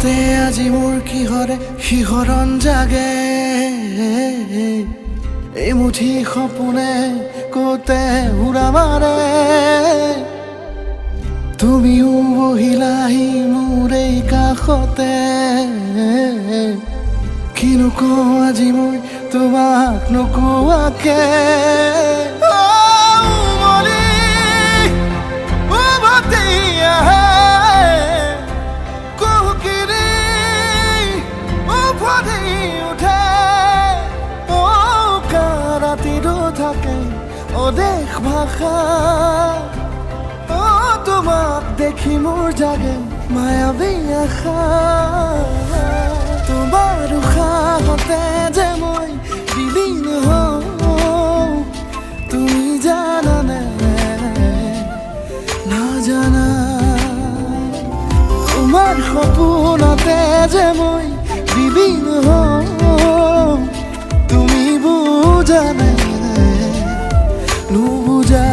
বুকুতে আজি মোৰ কিহৰে শিহৰণ জাগে, এমুঠি সপোনে ক'তে উৰা মাৰে। তুমিও বহিলাহি মোৰ এই কাষতে, কিনো কওঁ আজি মই তোমাক নোকোৱাকে। অ, উমলি উভতি আহে, কুহুকিৰি উফন্দি উঠে। অ, ৰাতিটো থাকে অদেশ ভাষা। অ, তোমাক দেখি মোৰ জাগে মায়াবী আশা। তোমাৰ উশাহতে যে মই বিলীন হওঁ, তুমি জানানে নাজানা? তোমাৰ সপোনতে যে মই বিলীন হওঁ, তুমি বুজানে নুবুজা?